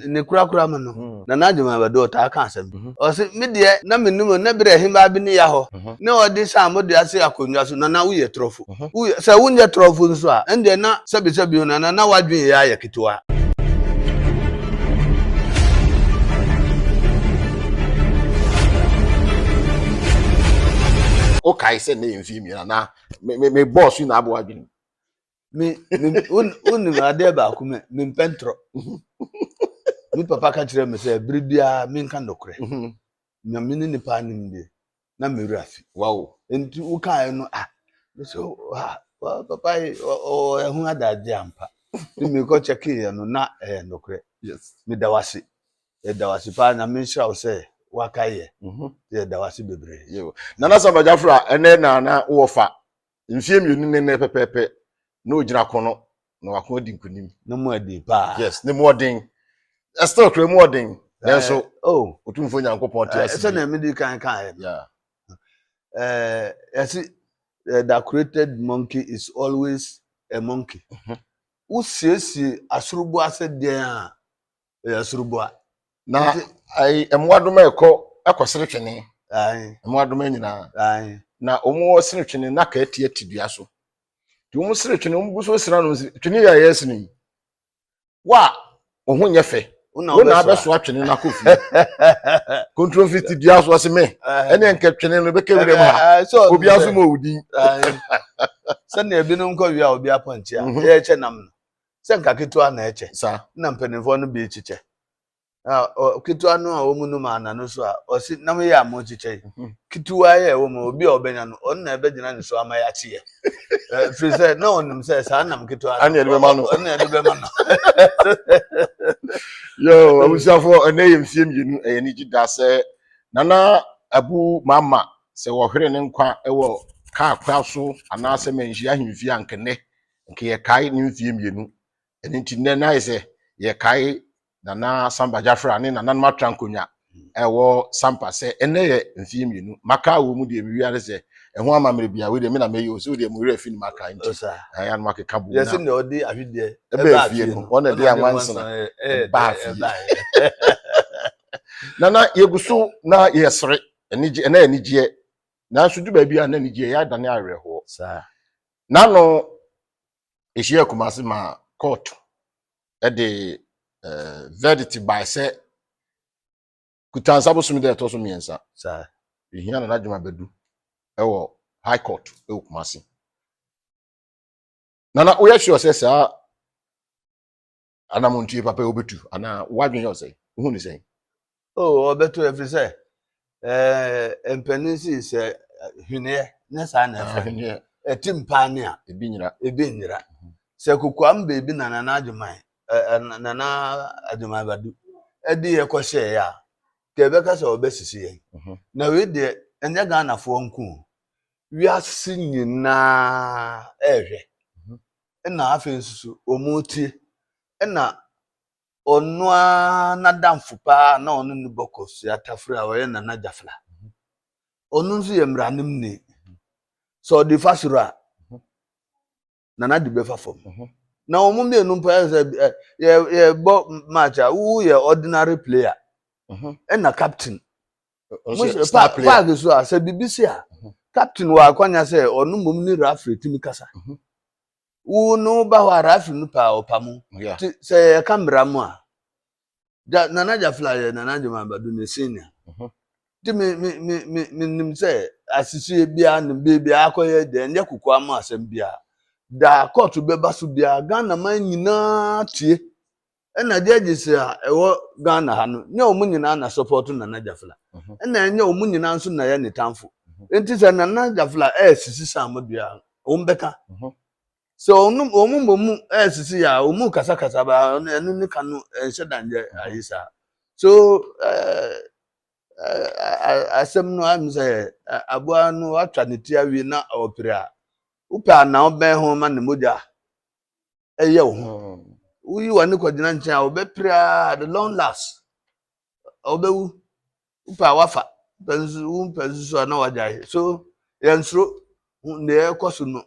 Ne korakora mu no, Nana Agyeman Badu ɔtaa ka asɛm bi. Ɔse, me deɛ na mennim na berɛ hembaa bi ne ya hɔ na ɔde saamodua se akonnwa so, Nana woyɛ torɔfo. Woyɛ, sɛ wonyɛ torɔfo nso a, ɛndeɛ na sɛbisɛbi o Nana, na w'adwene yɛ ayɛ ketewa. Wokae sɛ nnɛ yɛ mfeɛ mmienu anaa me bɔɔso yi na abɔ w'adwene mu? Me me wonim adeɛ baako mɛ mempɛ ntorɔ. Me papa ka kyerɛ me sɛ bere biara menka nokorɛ. Na me ne nipa anim deɛ na me werɛ afi. Wow. Nti wokaeɛ no ah me sɛ ah papa yi ɔwɔ ɛho adagye ampa. Nti mekɔ kyɛkeeɛ no na ɛyɛ nokorɛ. Yes. Meda wo ase. Yɛda wo ase paa Nyame nhyira wo sɛ woakae yɛ. Yɛda wo ase bebree. Nana Samba Jafra ɛnɛ na na wowɔ fa mfie mmienu ne nnɛ pɛpɛɛpɛ na ogyina ko no na wako adi nkonim. Ne mu ɛden paa. Yes, ne mu ɔden. Still kura mu ɔden. Nanso eh, oh. Otumfoɔ Nyankopɔn te ase. Sɛnea mede kan kaeɛ no. Yeah. Eh, yɛse the created monkey is always a monkey. Wosiesie asoroboa sɛ deɛn a ɛyɛ asoroboa. Na ayi mmoadoma ɛkɔ ɛkɔ sere twene. Mmoadoma nyinaa. Na wɔn wɔ sere twene na kaa ti ati dua so. Nti wɔn sere twene wɔn gu so sra no twene yɛ ayɛ sene yi. Wa wɔn ho nyɛ fɛ. Wo na abɛsoa twene no akɔ fie. Kontromfi ti dua so ɔse me. Ɛne nkɛ twene no bɛka wura mu ha. Obi aso ma owudin. Sɛnea ebinom kɔ wia obi apɔnkye a yɛkyɛ nam no. Sɛ nka ketewa na ɛkyɛ na mpanimfoɔ no bi kyekyɛ ketewa no a wɔn num ana no so a ɔsi nam yɛ a mo kyekyɛ yi mhm. ketewa yɛ ɛwɔ mu obi a ɔbɛnya no ɔno na ɛbɛgyina ne so ama yɛakye yɛ firi sɛ na ɔnim sɛ saa nam ketewa no ɛna ɛde bɛma no ɔno na ɛde bɛma no. Yoo abusuafoɔ ɛnɛ yɛ mfie mmienu ɛyɛ anigye da sɛ Nana Abu Mama sɛ wɔhwere ne nkwa ɛwɔ kaa kwa so anaasɛ manhyia ahemfie anka nnɛ nka yɛkae ne mfeɛ mmienu. Ɛno nti nnɛ na ayɛ sɛ yɛkae Nana Samba Jafra ne nananom atra nkonnwa ɛwɔ Sampa sɛ ɛnnɛ yɛ mfeɛ mmienu. Maka wɔ mu deɛ mewie ade sɛ ɛho amammerɛ bia wei deɛ me na mɛyɛ o sɛ wodeɛ mo werɛ afi ne maka nti ɛyɛ anom akeka bom na yɛsɛ nea ɔde ahwedeɛ ɛbaa fie no ɔna ɛde anwansena ɛbaa fie. Nana yɛgu so na yɛsere anigye ɛna anigyeɛ nanso du baabi a na anigyeɛ yɛ adane awerɛhoɔ. Saa. N'ano ehyia Kumasi ma court de eh, verdict bae sɛ Kutansa bosom da ɛtɔ so mmiɛnsa. Saa. Ehia Nana Adwuma Badu ɛwɔ High Court ɛwɔ Kumasi. Nana woyɛ sure sɛ saa anamontuo papa yi wobɛtu anaa w'adwene yɛ ɔsɛn wohu ne sɛn? Oh, ɔbɛto ɛfiri sɛ ɛɛ mpanin si sɛ hweneɛ nyɛ saa na ɛfɛ hweneɛ ɛti mpaane a ebi nyira ebi nyira sɛ kokoam beebi na Nana Agyeman ɛɛ Nana Agyeman Badu ɛde yɛ kɔhyɛɛ yɛ a kɛ ɛbɛka sɛ ɔbɛsisi yɛn mhm. na wei deɛ ɛnyɛ Ghanafoɔ nko wiase nyinaa ɛrehwɛ mhm. Ɛna afei nso so wɔretie. Ɛna ɔno ara n'adamfo paa na ɔne no bɔ kosua tafere a ɔyɛ Nana Gyafla. Ɔno nso yɛ mmaranimni. Sɛ ɔde fa soro a, Nana de bɛfa fam. Na wɔn mmienu mpo ayɛ sɛ yɛ yɛbɔ match a woyɛ ordinary player ɛna captain. Park so a sɛ biribi si a captain wɔ akwanya sɛ ɔno mmom ne referee tumi kasa. Wo no ba hɔ a referee no paa ɔpa mu. Ti sɛ yɛka mmara mu a Nana Jafla yɛ Nana Agyeman Badu ne senior. Nti me me me me menim sɛ asisie biara ne baabi a akɔyɛ deɛ ɛnyɛ kokoa mu asɛm biara. Da kɔɔto bɛba so biara Ghana man nyinaa tie. Ɛna judges a ɛwɔ Ghana ha no nyɛ wɔn nyinaa na support Nana Jafla mhm. ɛna ɛnyɛ wɔn nyinaa nso na yɛ ne tamfo mhm. nti sɛ Nana Jafla ɛresisi Samoa a wɔn bɛka mhm. sɛ wɔn wɔn mmɔ mu ɛresisi yɛ a wɔn mu kasakasa ba ɛno ne ka no ɛnhyɛ da nyɛ ayi saa so ɛɛ asɛm no ayɛ sɛ aboa no atwa ne ti awie na ɔpere a wopɛ anaa ɔbɛn ho ma ne mogya ɛyɛ wo ho hmm. Woyi w'ani kɔgyina nkyɛn a wɔbɛpere a the long last ɔbɛwu. Wopɛ a wafa pɛ nso wompɛ nso so a na wagyae so yɛnsoro deɛ ɛkɔ so no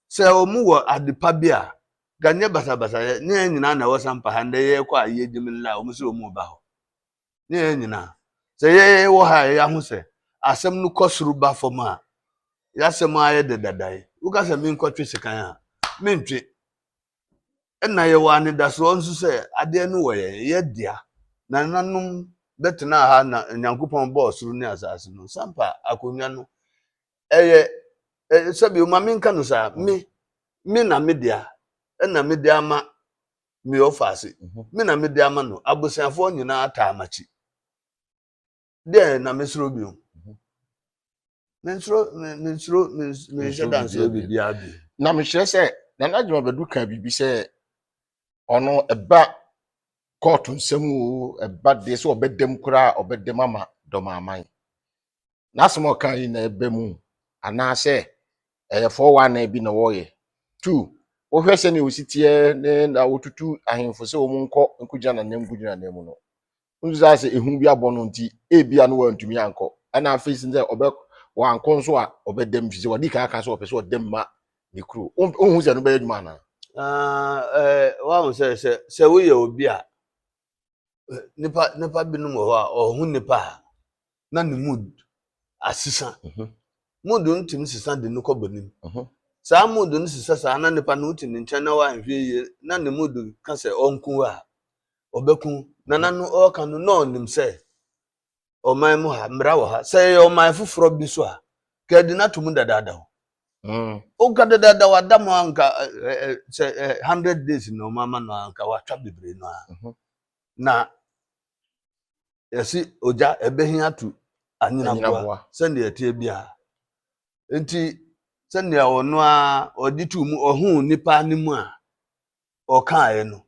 sɛ wɔn wɔ ade pa bi a. Nka nyɛ basabasa yɛ ne yɛn nyinaa na ɛwɔ Sampa ha ndɛ yɛkɔ a yɛgye me nla a wɔn sɛ wɔn ba hɔ. Ne yɛn nyinaa. Sɛ yɛwɔ ha a yɛaho sɛ asɛm no kɔ soro ba fam a yɛasɛm ayɛ dɛ dadae. Woka sɛ menkɔtwe sekan a mentwe. Ɛna yɛwɔ anidasoɔ nso sɛ adeɛ no wɔ yɛn yɛ dea. Nananom bɛtenaa ha na Nyankopɔn bɔɔ soro ne asase no. Sampa akonnwa no ɛyɛ sɛbi ma menka no saa me me na me dea ɛna me de ama me ɔfaase me na me de ama no abusuafoɔ nyinaa taa m'akyi. Deɛ na mesuro bio. Mensuro mensuro menhyɛ da nsuro biribiara bio. Na mekyerɛ sɛ Nana Agyemang Badu ka biribi sɛ ɔno ɛba kɔɔto nsɛm o ɛba deɛ sɛ ɔbɛdam koraa ɔbɛdam ama dɔm aman. N'asɛm a ɔka yi na ɛba mu anaasɛ ɛyɛ 419 bi na wɔyɛ. Two, wohwɛ sɛnea osi teɛ ne na wotutu ahemfo sɛ wɔn nkɔ nkɔgyina n'anan nkɔgyina n'anan mu no, nso sɛ asɛ ehu bi abɔ no nti ebia no wantumi ankɔ. Ɛna afei sɛ ɔbɛ wankɔ nso a ɔbɛdam fi sɛ wadi kan aka sɛ ɔpɛ sɛ ɔdam ma ne kuro. Wohu sɛ no bɛyɛ adwuma anaa? Wahu sɛ sɛ woyɛ obi a nipa binom wɔ hɔ a ɔho nipa a na ne mood asesa. Mood no tumi sesa de no kɔ bɔnim. Saa mood no sesa saa na nipa no wote ne nkyɛn na wanhwɛ yie na ne mood ka sɛ ɔnko a ɔbɛko. Nana no ɔreka no na ɔnim sɛ ɔman mu ha mmara wɔ ha. Sɛ ɛyɛ ɔman foforɔ bi so a ka ɛde no ato mu dadaada o. Woka dadaada wada mu anka sɛ 100 days na ɔma ama no anka watwa bebree no a. Na yɛsi ogya ɛbɛhia to anyinaboa sɛnea ɛteɛ biara. Nti sɛnea ɔno a ɔde to mu ɔhuu nipa no mu a ɔkaeɛ no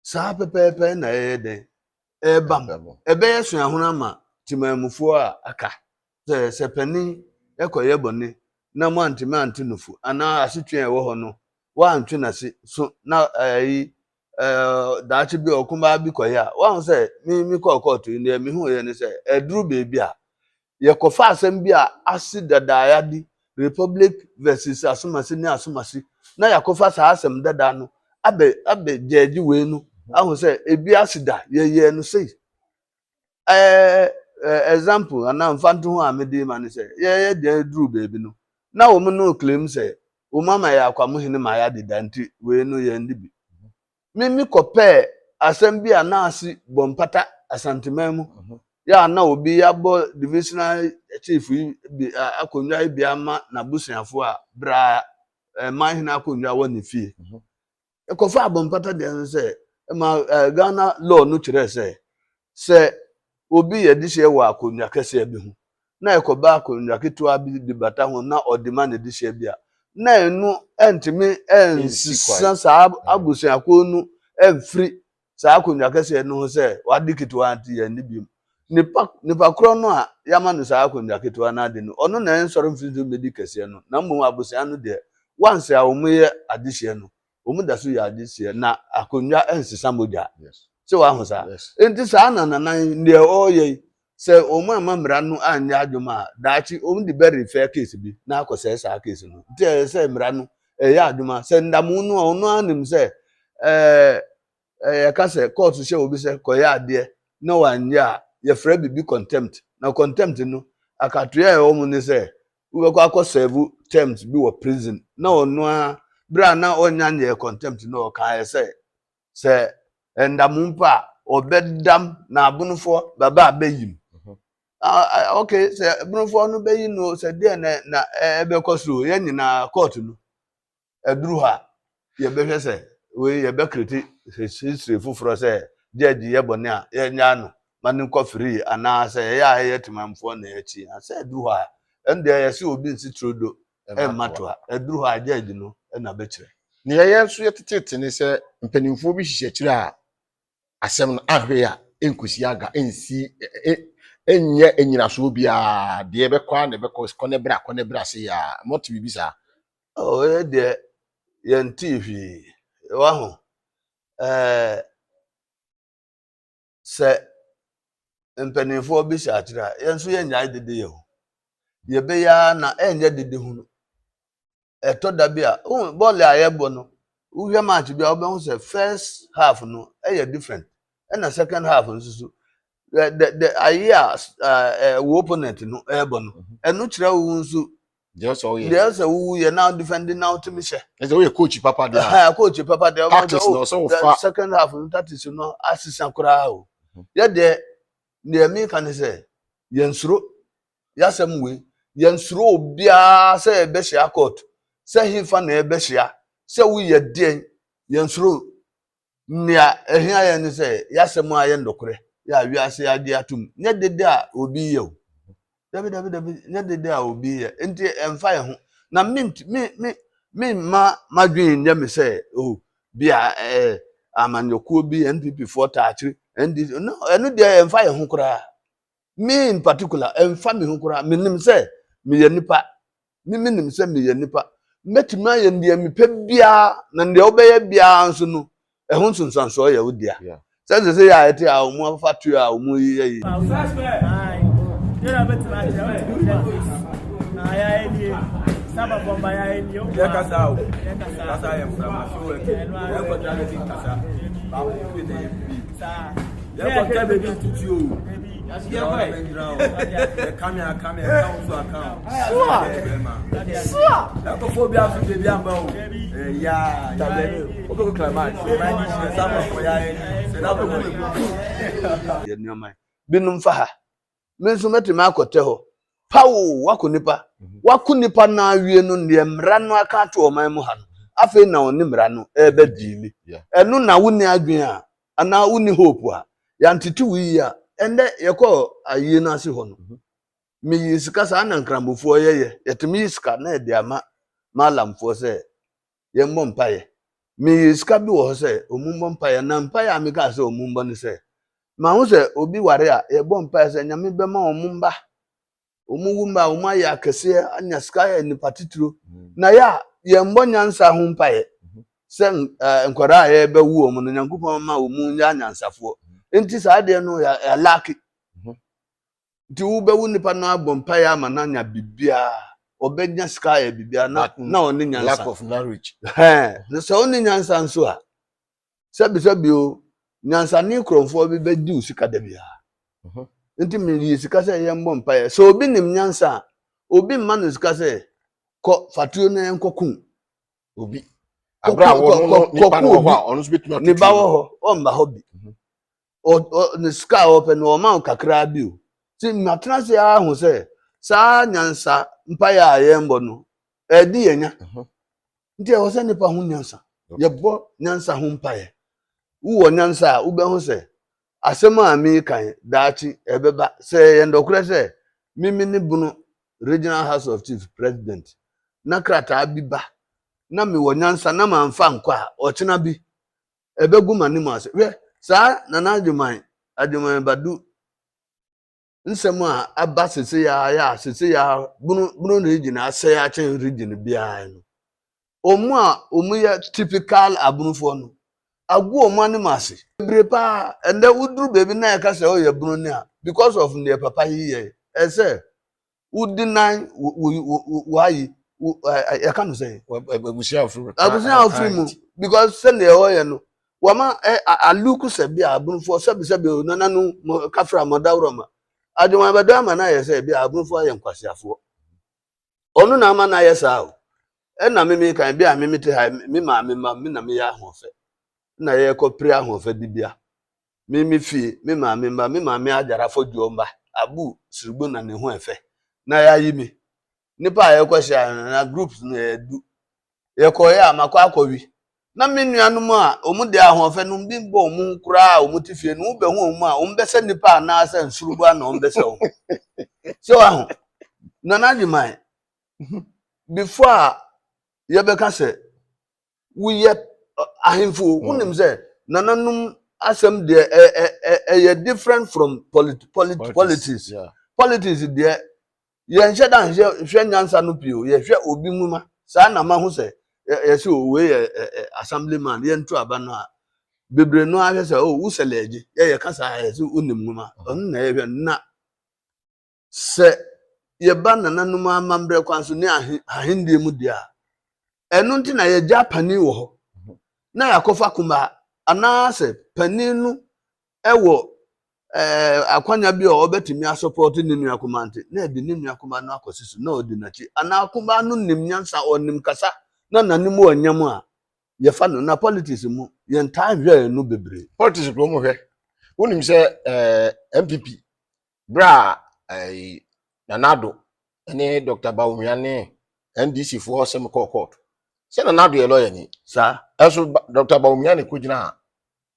saa pɛpɛɛpɛ na ɛyɛ dɛn ɛreba mu. Ɛbɛyɛ suahunu ama temanmufoɔ a aka sɛ sɛ panin ɛkɔyɛ bɔne na moantumi ante no fu anaa asotwe a ɛwɔ hɔ no woantwe n'ase so na ɛyi daakye bi ɔkumaa bi kɔyɛ a wahu sɛ me me kɔɔ kɔɔto yi deɛ mehu yɛ ne sɛ ɛduru beebi a yɛkɔfa asɛm bi a ase dadaayade Republic versus asomase ne asomase na yɛakɔfa saa asɛm dada no abɛ abɛ gyɛɛgye wei no ahu sɛ ebi ase da yɛyɛ no sei. Ɛɛ example anaa mfantoho a mede ma ne sɛ yɛyɛ deɛ duru beebi no na wɔn no claim sɛ wɔn ama yɛ akwamuhene ma yɛ adeda nti wei no yɛn de bi. Mimi kɔpɛɛ asɛm bi a na ase bɔ mpata Asanteman mu yɛ a na obi abɔ divisional chief yi bi akonnwa yi bi ama n'abusuafo a bra ɛman hene akonnwa wɔ ne fie. Ɛkɔfa abɔmpata deɛ no sɛ ɛma Ghana law no kyerɛ sɛ sɛ obi yɛ dehyeɛ wɔ akonnwa kɛseɛ bi ho na ɛkɔba akonnwa ketewa bi de bata ho na ɔde ma ne dehyeɛ bi a na ɛno ɛntumi ɛnsesa saa abusuakuo no ɛmfiri saa akonnwa kɛseɛ no ho sɛ wade ketewa nti yɛn ne bi nipa nipa korɔ no a yɛama no saa akonnwa ketewa no ade no ɔno na ɛnsɔre mfiri so mmɛdi kɛseɛ no na mmom abusua no deɛ once a wɔn yɛ adehyeɛ no wɔn da so yɛ adehyeɛ na akonnwa ɛnsesa mogya sɛ waho saa. Nti saa na nanan deɛ ɔreyɛ yi sɛ wɔn ama mmara no anyɛ adwuma a daakye wɔn de bɛ refer case bi na akɔsɛe saa case no. Nti ɛyɛ sɛ mmara no ɛyɛ adwuma sɛ ndamu no a ɔno anim sɛ ɛɛ yɛka sɛ court hyɛ obi sɛ kɔyɛ adeɛ na wanyɛ a yɛfrɛ biribi contempt na contempt no akatua a ɛwɔ mu ne sɛ wobɛkɔ akɔ serve terms bi wɔ prison na ɔno a bere a na ɔnya nyɛ contempt no ɔkaeɛ sɛ sɛ ndamu mpo a ɔbɛdam na abonofoɔ baba abɛyim. Ok, sɛ abonofoɔ no bɛyi no sɛ deɛ na na ɛbɛkɔ so yɛn nyinaa court no ɛduru hɔ a yɛbɛhwɛ sɛ wei yɛbɛkreti history foforɔ sɛ judge yɛ bɔne a yɛnya no ma ne nkɔ free anaasɛ ɛyɛ a ɛyɛ temanfoɔ na ɛkyi sɛ ɛduru hɔ a ɛno deɛ yɛsɛ obi nsi turo ɛmma to a ɛduru hɔ a judge no ɛna bɛkyerɛ. Nea yɛn nso yɛtetete ne sɛ mpanimfoɔ bi hyehyɛ akyire a asɛm no ahwɛ a ɛnkosi aga ɛnsi ɛnyɛ enyinasoɔ biara deɛ ɛbɛkɔ a na ɛbɛkɔ kɔ ne bra kɔ ne bra se a mɔte biribi saa. Ɔyɛ deɛ yɛntee hwee waho sɛ mpanimfoɔ bi hyɛ akyerɛ a yɛn nso yɛnnyae dede yɛ ho yɛbɛyɛ ara na ɛnyɛ dede hunu. Ɛtɔ da bi a bɔɔl a yɛbɔ no Wohwɛ match bi a wobɛhu sɛ first half no ɛyɛ different ɛna second half nso so the ayi a ɛɛ wo opponent no ɛrebɔ no ɛno kyerɛ wo nso Deɛ ɔsɛ ɔyɛ. Deɛ ɛsɛ wowu yɛ na defend na wotumi hyɛ. Ɛsɛ woyɛ coach papa deɛ a. Ɛhɛn, coach papa deɛ ɔmo sɛ Tactics na oh ɔsɛ the wofa. second half no tactics no asesa koraa o. Yɛ deɛ deɛ meka ne sɛ yɛnsuro yɛasɛm wei yɛnsuro obiara sɛ yɛbɛhyia court sɛ hefa na yɛbɛhyia sɛ woyɛ deɛn yɛnsuro nea ɛhia yɛn ne sɛ yɛasɛm a yɛ nokorɛ yɛ a wiase agye atom nyɛ dede a obi yɛ o dabi dabi dabi nyɛ dede a obi yɛ nti ɛmfa yɛn ho na me me me me mma madwene nyɛ me sɛ o bi a ɛɛ amanyɔkuo bi NPP foɔ taakyere NDC no ɛno deɛ ɛmfa yɛn ho koraa. Me in particular, ɛmfa me ho koraa. Menim sɛ meyɛ nipa. Me menim sɛ meyɛ nipa. Mɛtumi ayɛ deɛ mepɛ biara na deɛ wobɛyɛ biara nso no, ɛho nsonsansoɔ yɛ wo dea. Sɛ sɛ sɛ yɛ a ɛte a wɔn afa tuo a wɔn yɛ yi. Yɛ kasa o, kasa yɛ mframa so ɛkɛ, yɛ kɔtra bɛ bi kasa, baako bi na yɛ bi. Yɛ kɔtra bɛ bi tutu o, yɛ kɔ yɛ gyina o, yɛ kame akame, yɛ ka nso aka o, yɛ bɛ ma. Yɛ kɔ fo bi aso de bi amba o, ya ya. O bɛ ko climax, yɛ sábà fɔ ya yɛ ni, sɛ n'a bɛ ko bɛ ko. Yɛ nneɛma yi binom fa ha. Me nso mɛtumi akɔtɛ hɔ. Pawo wako nipa. Wako nipa no awie no deɛ mmara no aka ato ɔman mu ha no. Afei na ɔne mmara no ɛrebɛ diili. Ɛno na wonni adwene a anaa wonni hope a yɛantete wo yie a ɛndɛ yɛkɔɔ ayie no ase hɔ no. Meyii sika saa na nkramofoɔ yɛyɛ. Yɛtumi yi sika na yɛde ama malamfoɔ sɛ yɛmmɔ mpaeɛ. Meyii sika bi wɔ hɔ sɛ ɔmu mmɔ mpaeɛ na mpaeɛ a mekaa sɛ ɔmu mmɔ ne sɛ mahu sɛ obi ware a yɛbɔ mpaeɛ sɛ Nyame bɛma wɔn mma wɔn wu mma a wɔn ayɛ akɛseɛ anya sika ayɛ nipa titiro na yɛ a yɛmmɔ nyansa ho mpaeɛ sɛ nkwadaa a yɛbɛwo wɔn no Nyankopɔn ma wɔn nyɛ anyansafoɔ nti saa adeɛ no yɛalake. Nti wobɛwo nipa no abɔ mpaeɛ ama no anya biribiara ɔbɛnya sika ayɛ biribiara na na ɔne nyansa. Lack of knowledge. Hɛn na sɛ ɔne nyansa nso a sɛbisɛbi o nyansane korɔmfoɔ bi bɛdi wo sika da biara. Nti meyi sika sɛ yɛmmɔ mpaeɛ sɛ obi nim nyansa a obi mma no sika sɛ kɔ fatuo na yɛnkɔ kum obi. Abere a wɔn no nipa no wɔ hɔ a ɔno nso bɛtumi ne ba wɔ hɔ ɔmma hɔ bi. Ne sika a ɔpɛ no ɔma wo kakraa bi o. Nti matena ase ara hu sɛ saa nyansa mpaeɛ a yɛmbɔ no ɛdi yɛn nya. Nti ɛwɔ sɛ nipa ho nyansa. Yɛbɔ nyansa ho mpaeɛ. Wowɔ nyansa a wobɛhu sɛ asɛm a meka yi daakye ɛbɛba. Sɛ ɛyɛ ndɔkorɛ sɛ mimi ne Bono Regional House of Chiefs President na krataa bi ba na mewɔ nyansa na mamfa nkɔ a ɔkyena bi ɛbɛgu m'anim ase. Hwɛ saa Nana Agyeman, Agyeman Badu nsɛm a aba sese ya yɛ a sese ya Bono Bono region asɛe akyɛn region biara no. Wɔn a wɔn yɛ typical abonofoɔ no, agu wɔn anim ase. Bebree paa, ɛndɛ woduru baabi na yɛka sɛ ɔyɛ bono ni a, because of deɛ papa yi yɛ, ɛsɛ wodi nan wayi yɛka no sɛ abusua ofiri abusua ofiri mu because sɛdeɛ ɛhɔ yɛ no wɔma ɛ aluku sɛ bi a abunufoɔ sɛbi sɛbi o nananom mo kafra mo dawurɔ ma adwuma bɛdɔ ama no ayɛ sɛ bi a abunufoɔ ayɛ nkwaseafoɔ ɔno na ama no ayɛ saa o ɛna mimi kan bi a mimi te ha me maame ma me na meyɛ ahoɔfɛ na yɛkɔ pere ahoɔfɛ dibea me me fie me maame mma me maame agyara fɔdwoɔ mba abu sirigbo na ne ho ɛfɛ na yɛayi me nipa a yɛkɔ hyia no na groups no yɛ du yɛkɔyɛ a makɔ akɔwi na me nuanom a wɔn de ahoɔfɛ no bi bɔ wɔn ho koraa a wɔn te fie no wobɛhu wɔn a wɔn bɛsɛ nipa anaasɛ nsuruboa na wɔn bɛsɛ wɔn sɛ waho Nana Agyeman before a yɛbɛka sɛ woyɛ ahemfo wonim sɛ nananom asɛm deɛ ɛyɛ different from politics. Politics deɛ yɛnhyɛ da nhyɛ hwɛ nyansa no pii o yɛhwɛ obi nwuma saa na ma ho sɛ yɛsɛ o wei yɛ assemblyman yɛnto aba no a bebree no ahwɛ sɛ o wosɛlɛ agye yɛyɛ kasa yɛsɛ wonim nwuma ɔno na yɛhwɛ na sɛ yɛba nananom amammerɛ kwan so ne ahendie mu deɛ a ɛno nti na yɛgya panin wɔ hɔ. na yɛakɔfa kumaa anaasɛ panin no wɔ ɛɛ akwanya bi a ɔbɛtumi asɔpɔte ne nua kumaa nti na ɛde ne nua kumaa no akɔsi so na ɔdi n'akyi anaa kumaa no nim nyansa ɔnim kasa na n'anim wɔ nyam a yɛfa no na politics mu yɛntaa nhwɛ no bebree. Politics kuro mu hwɛ wonim sɛ ɛɛ NPP berɛ a ɛɛ Nana Addo ne Dr. Bawumia ne NDC foɔ sɛm kɔɔ court sɛ Nana Addo yɛ lawyer ni saa ɛnso Dr. Bawumia ne kɔgyina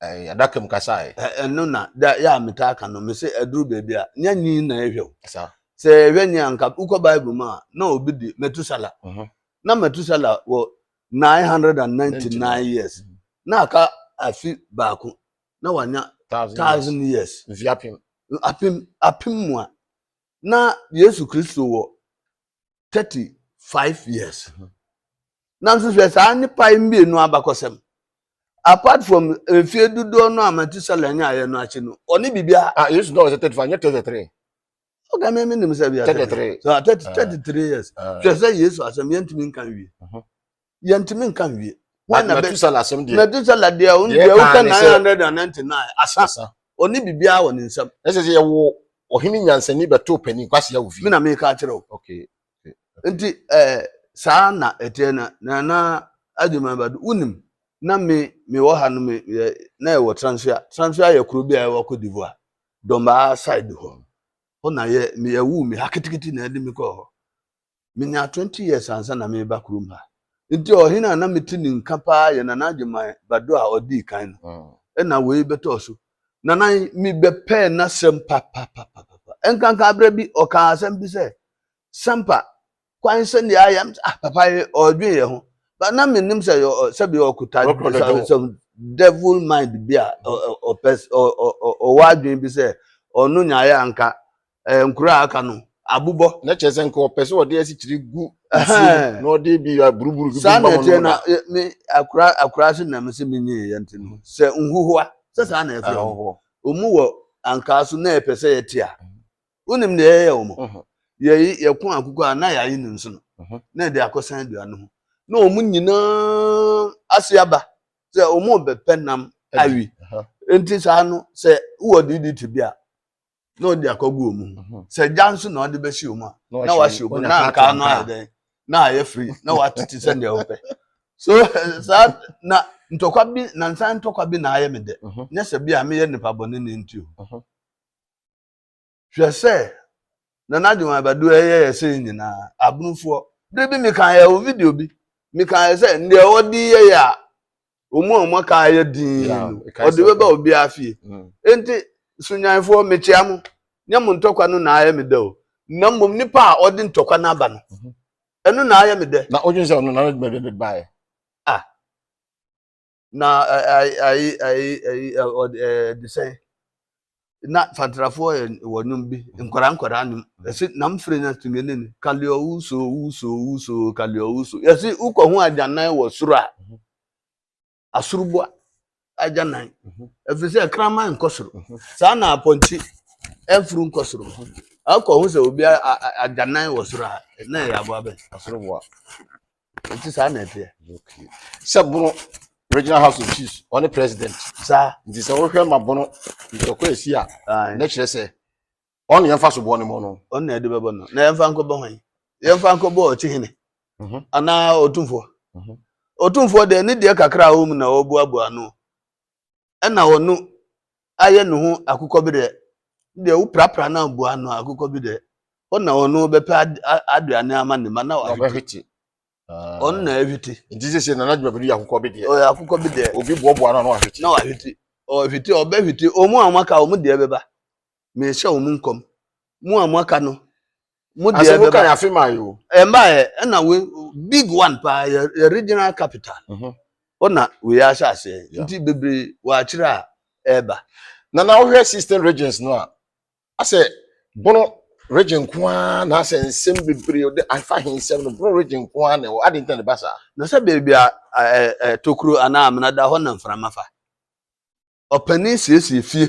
ɛɛ adaka mu kasaeɛ. Ɛno na da yɛ a metaa ka no mese ɛduru baabi a nyɛ nyin na ɛhwɛ o saa sɛ ɛhwɛ nyin anka wokɔ Bible mu a na obi di Metusala na Metusala wɔ 999 years na aka afi baako na wanya 1,000 years mfe 1000. 1000 mu a na Yesu Kristo wɔ 35 years. Nanso hwɛ saa nipa yi mmienu abakɔsɛm apart from mfie dodoɔ no a Metusala nyaayɛ no akyi no ɔne biribiara. Ah, Yesu na ɔsɛ 35 nyɛ 33. Ɔka mi nim sɛ bi a 33. So 33 years. Hwɛ sɛ Yesu asɛm yɛntumi nka nwie. Yɛntumi nka nwie. Wɔn na Metusala asɛm deɛ. Metusala deɛ ɔno Deɛ deɛ ɛka woka ne sɛ- 999 asa Asa. ɔne biribiara wɔ ne nsam. Ɛsɛ sɛ yɛwo ɔhene nyansani bɛtoo panin kwasi awo Mi fie. na meka akyerɛ wo. Nti saa na ɛteɛ na Nana Agyeman Badu wonim na me mewɔ ha no me yɛ na yɛwɔ Transua. Transua yɛ kuro bi a ɛwɔ Cote d'Ivoire Dɔmbaa side hɔ. Hɔ na yɛ me yɛwoo me ha ketekete na ɛde me kɔɔ hɔ. Menya 20 years ansa na meba kurom ha. Nti ɔhene a na mete ne nka paa yɛ Nana Agyeman Badu a ɔdii kan no. Ɛna wei bɛtɔɔ so. Nana mebɛpɛɛ n'asɛm papapapapa. Nkanka aberɛ bi ɔkaa asɛm bi sɛ sampa kwan sɛnea ayɛ ah papa yi ɔdwen yɛ ho. But na menim sɛ sɛbi ɔkuta Ɔkura the devil. Some devil mind bi a ɔpɛ ɔwɔ adwen bi sɛ ɔno nyaayɛ anka nkuro a aka no abobɔ. Na kyerɛ sɛ nka ɔpɛ sɛ ɔde asikyire gu nsuo mu na ɔde bi aburuburu bi Saa gu na mma ɛteɛ mu na da. me akora so na me sɛ menyee yɛ nti no sɛ nhuhoa sɛ saa na ɛfrɛ wɔn. Ahɔhoɔ. Ɔmu wɔ ankaa so na yɛpɛ sɛ yɛte a wonim deɛ yɛyɛ wɔ mo yɛyi yɛko akokɔ a na yɛayi ne nso no na yɛde akɔsan dua no ho na ɔmu nyinaa ase aba sɛ ɔmu bɛpɛ nam awi. Nti saa no sɛ wowɔ DDT bi a na ɔde akɔgu ɔmu ho sɛ gya nso na ɔde bɛhyɛ ɔmu a na wahyɛ ɔmu na ankaa no ayɛ dɛn na ayɛ free na watete sɛdeɛ wopɛ so saa na ntɔkwa bi nansa ntɔkwa bi na ayɛ me dɛ nyɛ sɛ bi a meyɛ nipa bɔne ne nti o. Hwɛ sɛ Nana Agyeman Badu ɛyɛ yɛ sɛ nyinaa abonofoɔ bere bi meka yɛ wɔ video bi meka yɛ sɛ deɛ ɔde yɛ yɛ a ɔmu a ɔmo aka yɛ dinn no ɛka ɔde sɛ bɛba obiara fie. Enti sunyanfoɔ mekyia mo nyɛ mo ntɔkwa no na ayɛ me dɛ o na mmom nipa a ɔde ntɔkwa no aba no ɛno na ayɛ me dɛ. Na wodwen sɛ ɔno Nana Agyeman Badu de baeɛ? Na ayi ayi ayi ayi ɔde de sɛn na fantrafoɔ yɛ wɔ nnwom bi nkwadaa nkwadaa nnwom yɛsi nam firi na tumi ne ni kalio wuso wuso wuso kalio wuso yɛsi wokɔ ho agyanan wɔ soro a asoroboa agyanan ɛfiri sɛ kraman nkɔ soro saa na apɔnkye ɛmfuru nkɔ soro akɔ ho sɛ obi agyanan wɔ soro a na ɛyɛ aboa bɛn? Asoroboa. Nti saa na ɛteɛ. Okay. Sɛ Bono Regional House of Chiefs ɔne president saa nti sɛ wohwɛ ma Bono ntɔkwa esi a ae na kyerɛ sɛ ɔne yɛmfa so boɔ ne mu no. Ɔno na yɛde bɛbɔ no na yɛmfa nkɔbɔ hwan? Yɛmfa nkɔbɔ ɔkyehene anaa ɔtumfoɔ? Ɔtumfoɔ deɛ ne deɛ kakra a ɔwɔ mu na ɔboaboa ano ɛna ɔno ayɛ ne ho akokɔ bi deɛ deɛ woprapra no aboa ano akokɔ bi deɛ ɔna ɔno bɛpɛ aduane ama ne ma na wahwete. Ɔbɛhwete. Ɔno na ɛhwete. Nti sɛ sɛ Nana Agyeman Badu yɛ akokɔ bi deɛ ɔyɛ akokɔ bi deɛ obi boaboa no a na wahwete. Na wahwete ɔhwete ɔbɛhwete. Ɔmu a wɔaka ɔmu deɛ bɛba mehyɛ ɔmu nkɔm mu a wɔaka no mu deɛ Asɛm woka bɛba. yɛ afe maa yi o. Ɛmbaayɛ ɛna we big one paa yɛ regional capital ɔna wei ahyɛ aseɛ nti bebree wɔakyerɛ a ɛɛba. Na wohwɛ 16 regions no a asɛ Bono region nko ara na asɛ nsɛm bebree ɔde afa ahensɛm no Bono region nko ara na ɛwɔ ade ntina ne ba saa. Na sɛ beebi a ɛ ɛ tokuro anaa amena da hɔ na mframa fa ɔpanin siesie fie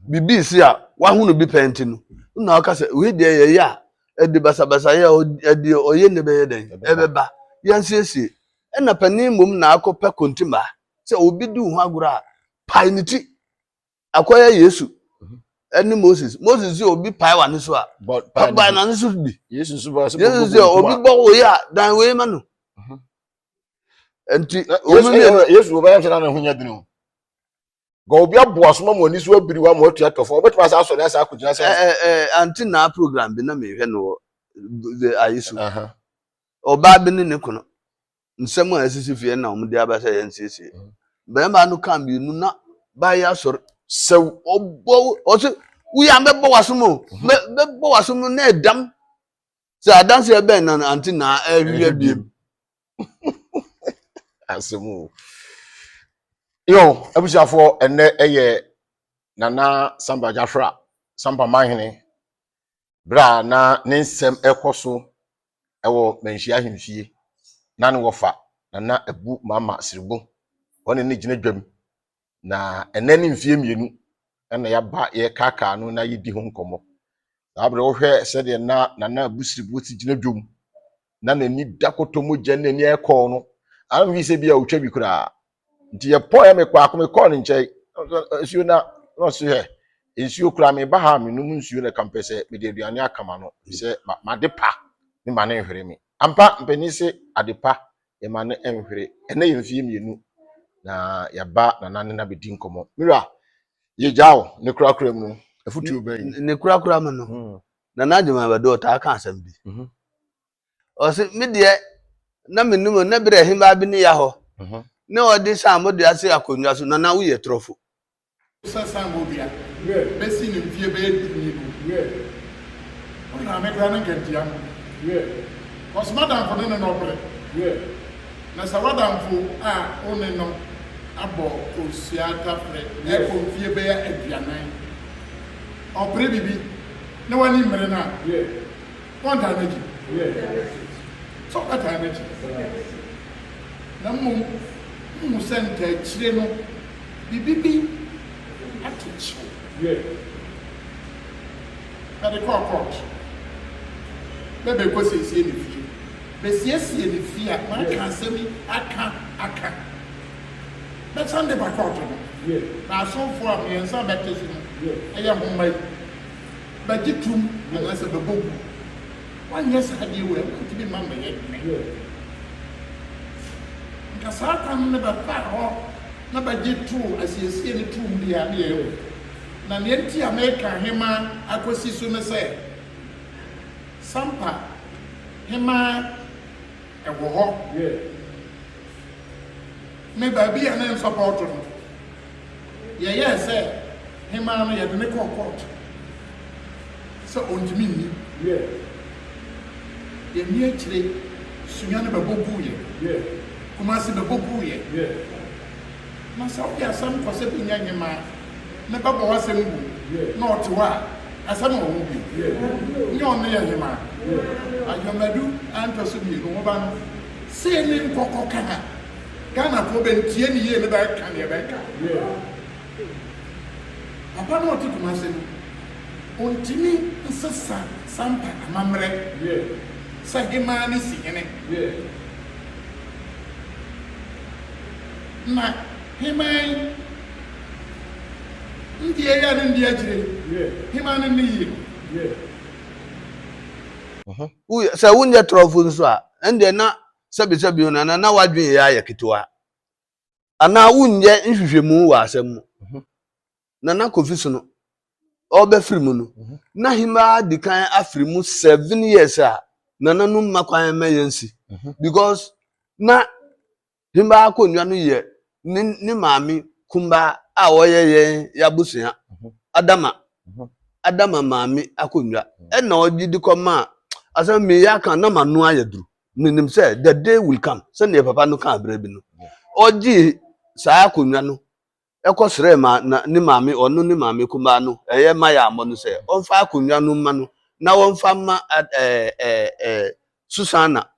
bibi si a wahunu bi pɛn ti no na ɔka sɛ wei deɛ yɛyɛ a ɛde basabasa yɛ ɛde ɔyɛ ne bɛyɛ dɛn Ɛbɛba. Ɛbɛba yɛnsiesie ɛna panin mmom na akɔpɛ kontima. Sɛ obi di wo ho agorɔ a, pae ne ti. Akɔyɛ Yesu ɛne Moses. Moses sɛ obi pae w'ano so a, pae n'ano so bi. Yesu nso bɔ Yesu sɛ obi bɔ wei a, dan wei ma no. Nti Yesu wɔbɛyɛ sɛ na ne ho nyɛ den o. Nka obi aboa so ma mo ani so abiri wa ma watua tɔfo ɔbɛtumi asa asɔre asa akɔgyina sɛ. Ɛɛ ɛɛ ante naa program bi na mehwɛ no wɔ ayi so. Ɔbaa bi ne ne kono nsɛm a esisi fie na wɔn de aba sɛ yɛn siesie. Bɛrima no kan mmienu na baa yi asɔre sɛ ɔbɔ ɔsɛ wuyi a mɛbɔ w'asom o mɛ bɛbɔ w'asom no na ɛdam sɛ adanseɛ bɛn na ante naa ɛhwehwɛ biem. Asɛm o. Yo, abusuafoɔ, ɛnnɛ ɛyɛ Nana Samba Gyafra, Sampa Manhene, berɛ a na ne nsɛm ɛkɔ so ɛwɔ Manhyia Ahemfie, na ne wɔfa Nana Abu Mama Siribo, wɔne ne gyina dwam Na ɛnɛ ne mfeɛ mmienu na yɛaba yɛrekaakaa no na yɛdi ho nkɔmmɔ. Saa berɛ wohwɛ sɛdeɛ na Nana Abusiribo si gyina dwom na n'ani da kɔtɔ mogya ne n'ani ayɛ kɔɔ no, amfi sɛ bi a ɔtwa bi koraa. Nti yɛpɔn yɛ mekɔ ako mekɔɔ ne nkyɛn nsuo na na ɔse hɛ nsuo koraa meba ha a menom nsuo na kampɛ sɛ mede aduane aka ma no sɛ made pa ne ma ne nhwere me. Ampa mpanin se ade pa yɛma no nhwere. Ɛnɛ yɛ mfeɛ mmienu na yɛaba nana ne no abɛdi nkɔmmɔ. Mira, yɛgya wo ne korakora mu no, afotuo bɛn? Ne korakora mu no, Nana Agyemang Badu ɔtaa ka asɛm bi. Ɔse, me deɛ, na menim na berɛ hembaa bi ne ya hɔ, ne ɔde saamodua se akonnwa so, Nana woyɛ torɔfo. Sɛ Sango dua bɛsi ne mfeɛ bɛyɛ du ni no, wohwɛ a me koraa ne nka ntia no. Cos m'adamfo ne no na ɔpere. Na sɛ w'adamfo a wo ne no abɔ kosua tafere ɛkɔ mfeɛ bɛyɛ 40, ɔpere biribi na w'ani mmere no a, wɔntaa n'akyi. Sɛ ɔbɛtaa n'akyi. Na mmom wohu sɛ ntaakyire no Biribi bi ato kyew. Bɛde kɔɔ court. Bɛ bɛkɔ siesie ne fie. Bɛsiesie ne fie a, maka asɛm yi aka aka. Bɛsan de ba court no. Na asomfoɔ a mmiɛnsa a bɛte so no yɛ nhoma yi. Bɛgye tom anaasɛ bɛbɔ gu. Woanyɛ saa adeɛ wei a, wontumi mma mmɛyɛ hene. Nka saa kwan no bɛfaa hɔ na bɛgye too asiesie no toom deɛ a, ne yɛahu. Na nea nti a mereka hemaa akɔsi so ne sɛ, Sampa hemaa wɔ hɔ. Me baabi a na nsɔpɔɔto no, yɛyɛɛ sɛ hemaa no yɛde no kɔɔ kɔɔto sɛ ɔntumi nni. Yɛnni akyire, Sunyani bɛbɔ guiɛ, Kumasi bɛbɔ guiɛ. Na sɛ wode asɛm kɔ sɛ bɛnya hemaa na bɛbɔ w'asɛm gu na ɔte hɔ a, asɛm wɔ ho bio. Nyɛ ɔno yɛ hemaa. Adwamadu antɔ so mmienu, wo ba no, sei ne nkɔkɔ ka ha. Ghanafoɔ bɛntie ne yie ne bɛka neɛ bɛka. Papa no a ɔte Kumasi no, ɔntumi nsesa Sampa amammerɛ sɛ hemaa ne si hene. Na hemaa yi ndie yɛ ne ndie akyire yi, hemaa no nni yie. Sɛ wonyɛ torɔfo nso a, ɛndeɛ na sɛbisɛbi o nana na w'adwene yɛ ayɛ ketewa anaa wonyɛ nhwehwɛmu wɔ asɛm mu. Nana Kofi so no ɔbɛfiri mu no na hemaa di kan afiri mu 7 years a nananom mma kwan mma yɛnsi because na hemaa akonnwa no yɛ ne ne maame kumbaa a ɔyɛ yɛn y'abusua Adama Adama maame akonnwa ɛna ɔgye di kɔmaa asɛm meyɛ aka na m'ano ayɛ duru. Menim sɛ the day will come sɛdeɛ papa no kaa berɛ bi no ɔgye saa akonnwa no ɛkɔ srɛ ma na ne maame ɔno ne maame kumaa no ɛyɛ ma yɛ ammɔ no sɛ ɔmfa akonnwa no mma no na wɔmfa mma ɛɛ ɛɛ ɛɛ Susana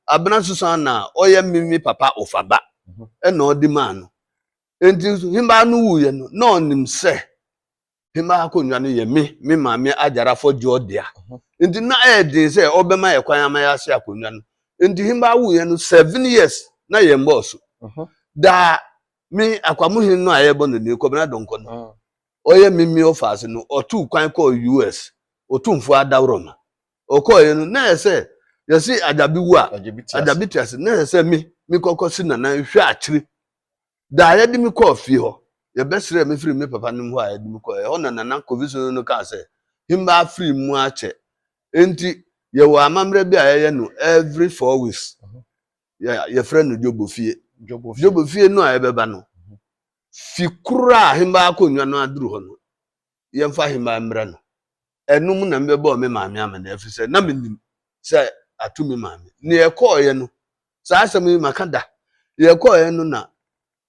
Abena Susana a ɔyɛ mimi papa ɔfaba ɛna ɔde maa no. Enti hembaa no wuiɛ no na ɔnim sɛ hembaa akonnwa no yɛ me me maame agyarafo gyeɔ dea. Nti na ɛyɛ den sɛ ɔbɛma yɛ kwan ama yɛase akonnwa no. Nti hembaa wuiɛ no 7 years na yɛn bɔɔ so. Daa. Me Akwamuhene no a yɛbɔ no din, Kɔbena Donkor no, ɔyɛ me mi ɔfaase no, ɔtuu kwan kɔɔ US, Otumfoɔ Adaworoma. Ɔkɔɔeɛ no, na ɛyɛ sɛ yɛse Agyabi wu a, Agyabi te ase. Na ɛyɛ sɛ me, mekɔkɔ si Nana hwɛ akyire. Da a yɛde me kɔɔ fie hɔ, yɛbɛsrɛɛ me firi me papa nom hɔ a yɛde me kɔɔ, ɛhɔ na Nana Kofi Sono no kaa sɛ, Hembaa firi mu akyɛ. Enti yɛwɔ amammerɛ bi a yɛyɛ no every 4 weeks. Yɛfrɛ no Dwobofie. Dwobofie no a yɛbɛba no, fi koro a hembaa akonnwa no aduru hɔ no, yɛmfa hembaa mmrɛ no. Ɛno mu na mebɛbɔɔ me maame amanneɛ, ɛfiri sɛ na menim sɛ ato me maame. Ne yɛkɔɔeɛ no, saa asɛm yi maka da. Yɛkɔɔeɛ no na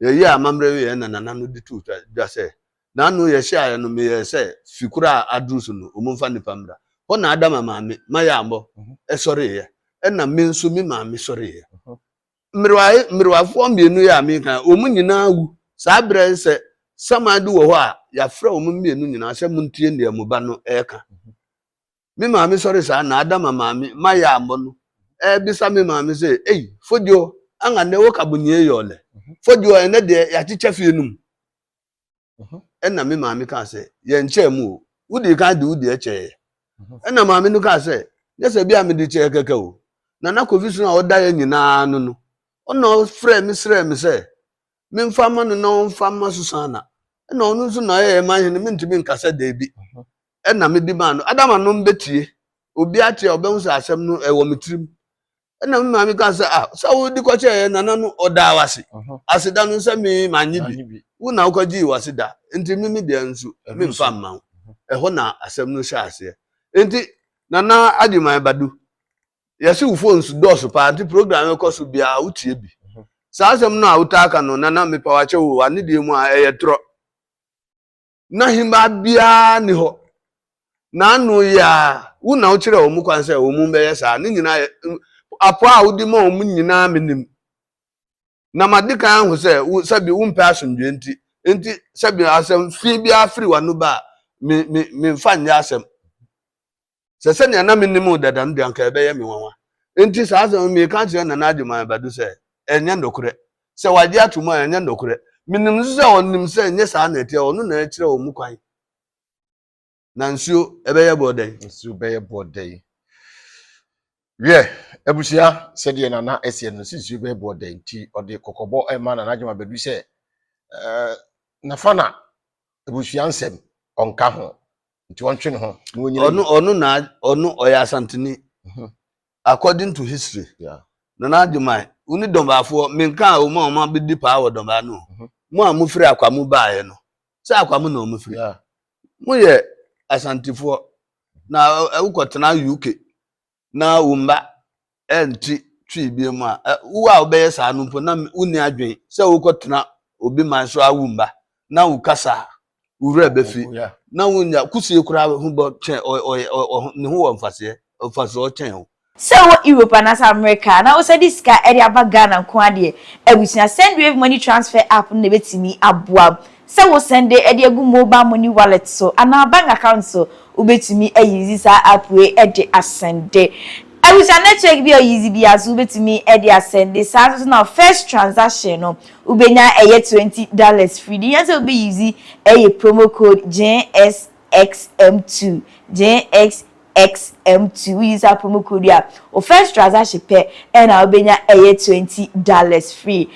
yɛyɛɛ amammerɛ wieɛ na nana no de too dwa sɛ, n'ano yɛhyiaeɛ no meyɛɛ sɛ fi koro a aduru so no, wɔmfa nnipa mmra. Hɔ na Adama maame, Mayambɔ, sɔreeɛ, ɛna me nso me maame sɔreeɛ. Mmerewa mmerewafoɔ mmienu yi a meka yi, wɔn nyinaa awu. Saa berɛ yi sɛ saman bi wɔ hɔ a, yɛafrɛ wɔn mmienu nyinaa sɛ montie deɛ mo ba no reka. Me maame sɔre saa na Adama maame, Mayambɔ no, ɛrebisa me maame sɛ, Ei, Fodio, anga nnɛ woka bonyie yɔɔlɛ? Fodio, ɛnnɛ deɛ yɛakyekyɛ fie no mu. Ɛna me maame kaa sɛ, yɛnkyɛɛ mu o, wodii kan de wo deɛ kyɛeɛ. Ɛna maame no kaa sɛ, nyɛ sɛ bi a mede kyɛɛ kɛkɛ o, Nana Kofi Sono a ɔda yɛ nyinaa no no, ɔna ɔfrɛɛ me srɛɛ me sɛ memfa mma no na ɔmfa mma Susana. Ɛna ɔno nso na ɔyɛ yɛn manhene, mentumi nka sɛ daabi. Ɛna mede maa no. Adama nom bɛtie, obi ate a ɔbɛhu sɛ asɛm no ɛwɔ me tirim. Ɛna me maame kaa sɛ, ah, sɛ wode kɔkyɛɛ yɛn nana no, ɔdaa wase. Aseda no sɛ me manye bi. Wo na wokɔgyee w'aseda. Nti me me deɛ nso, memfa mma wo. Ɛhɔ na asɛm no hyɛ aseɛ. Nti, Nana Agyeman Badu, yɛse wo phones dɔɔso paa, nti program ɛkɔ so biara wotie bi. Saa asɛm no a wotaa ka no, Nana, mepa wo akyɛw o, anidie mu a, ɛyɛ torɔ. Na hembaa biara nni hɔ. N'ano yi ara, wo na wokyerɛɛ wɔn kwan sɛ wɔn bɛyɛ saa. Ne nyinaa yɛ apɔ a wode ma wɔn nyinaa menim. Na madi kan ahu sɛ wo sɛbi wompɛ asomdwoe nti, nti sɛbi asɛm fi biara firi w'ano ba a, me me memfa nyɛ asɛm. Sɛ sɛnea na minim wo dada no de, anka ɛbɛyɛ me nwanwa. Enti saa asɛm yi, mereka akyerɛ Nana Agyeman Badu sɛ, ɛnyɛ nokorɛ. Sɛ wagye ato mu a, ɛnyɛ nokorɛ. Menim nso sɛ ɔnim sɛ ɛnyɛ saa na ɛteɛ, ɔno na ɛkyerɛ wɔn kwan. Na nsuo ɛbɛyɛ boɔ dɛn? Nsuo bɛyɛ boɔ dɛn? Wiɛ, abusua, sɛdeɛ Nana ɛseɛ no, sɛ nsuo bɛyɛ boɔ dɛn nti ɔde kɔkɔbɔ ɛma Nana Agyeman Badu sɛ, ɛɛ, nafa na abusua nsɛm ɔnka ho. Nti ɔntwe ne ho na ɔnyina Ɔno ɔno na ɔno ɔyɛ Asanteni. According to history. Nana Agyeman, wo ne Dɔmbaafoɔ, menka a wɔn a wɔn abɛdi paa wɔ Dɔmbaa no. Mo a mofiri Akwamu baeɛ no, sɛ Akwamu na wɔn firi. Moyɛ Asantefoɔ na wokɔtena UK na wo mma ɛnte Twi bio mu a, wo a wobɛyɛ saa no mpo na wonni adwene sɛ wokɔtena obi man so awo mma na wo kasa wo werɛ bɛfi na wonya kusie koraa ho bɔ kyɛn ne ho wɔ mfaseɛ mfasoɔ kyɛn wo. Sɛ wowɔ Europe anaasɛ America a na wosan de sika de aba Ghana nko ara deɛ, abusua Sendwave Money Transfer app no na ɛbɛtumi aboa wo. Sɛ wo sɛnde de agu mobile money wallet so anaa bank account so, wobɛtumi a use saa app wei de asɛnde. Abusua network bi a wo use biara nso wobɛtumi de asɛnde. Saa nso so na first transaction no wobɛnya ɛyɛ $20 free. Deɛ hia sɛ wobɛ use ɛyɛ promo code JSXM2, JSXM2. Wo use saa promo code yi a, wo first transaction pɛ ɛna wobɛnya ɛyɛ $20 free.